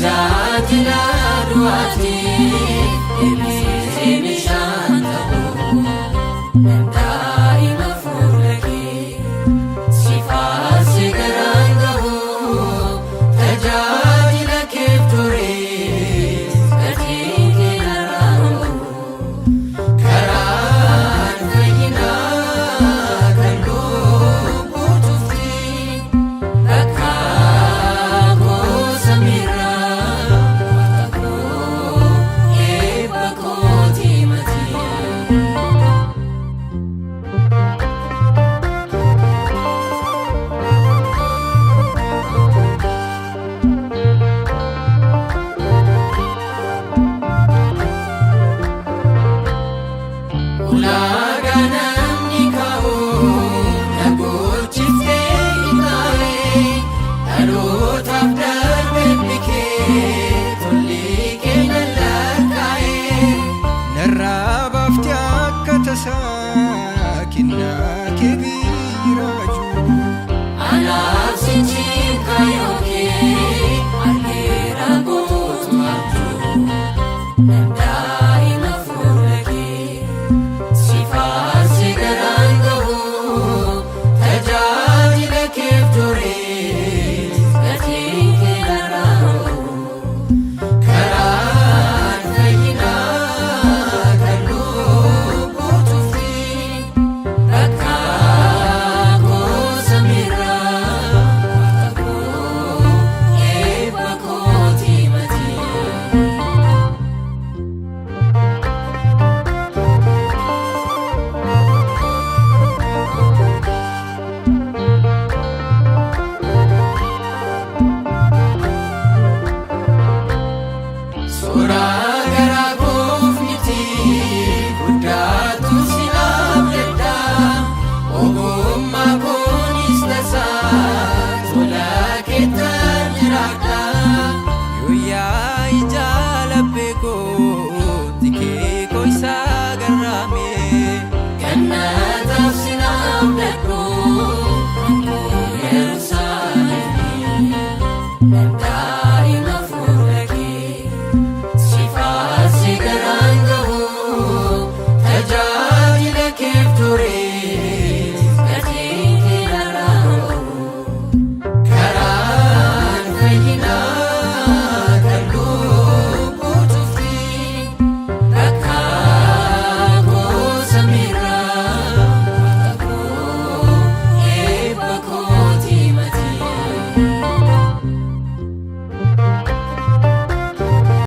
Tajaajila du'aatiif deebisee bishaan ta'u nan daa'ima fuula kee si faarsi garaan gahu tajaajila keef ture gatiin kee narraa bahu karaan fayyinaa kan lubbuu tufti bakka koo samiirraa waaqa koo eebba kootii matii. Ulaagaa namni kaa'u na gochiftee itaa'e dhalootaaf darbee bikee tolli kee nan lakkaa'e. Narraa baaftee akka tasaa kennaa kee biyyi raajuu. Anaaf sichi kaayyoo kee argeera guutuu abjuu nan daa'ima fuula kee si faarsi garaan gahu tajaajila keef ture gatiin kee narraa bahu karaan fayyinaa kan lubbuu tufti bakka koo samiirraa waaqa koo eebba kootii matii. Suuraa garaa koof miti guddaatu si abdadha ogummaa koonis tasaa tola keettan jiraadha. Yoo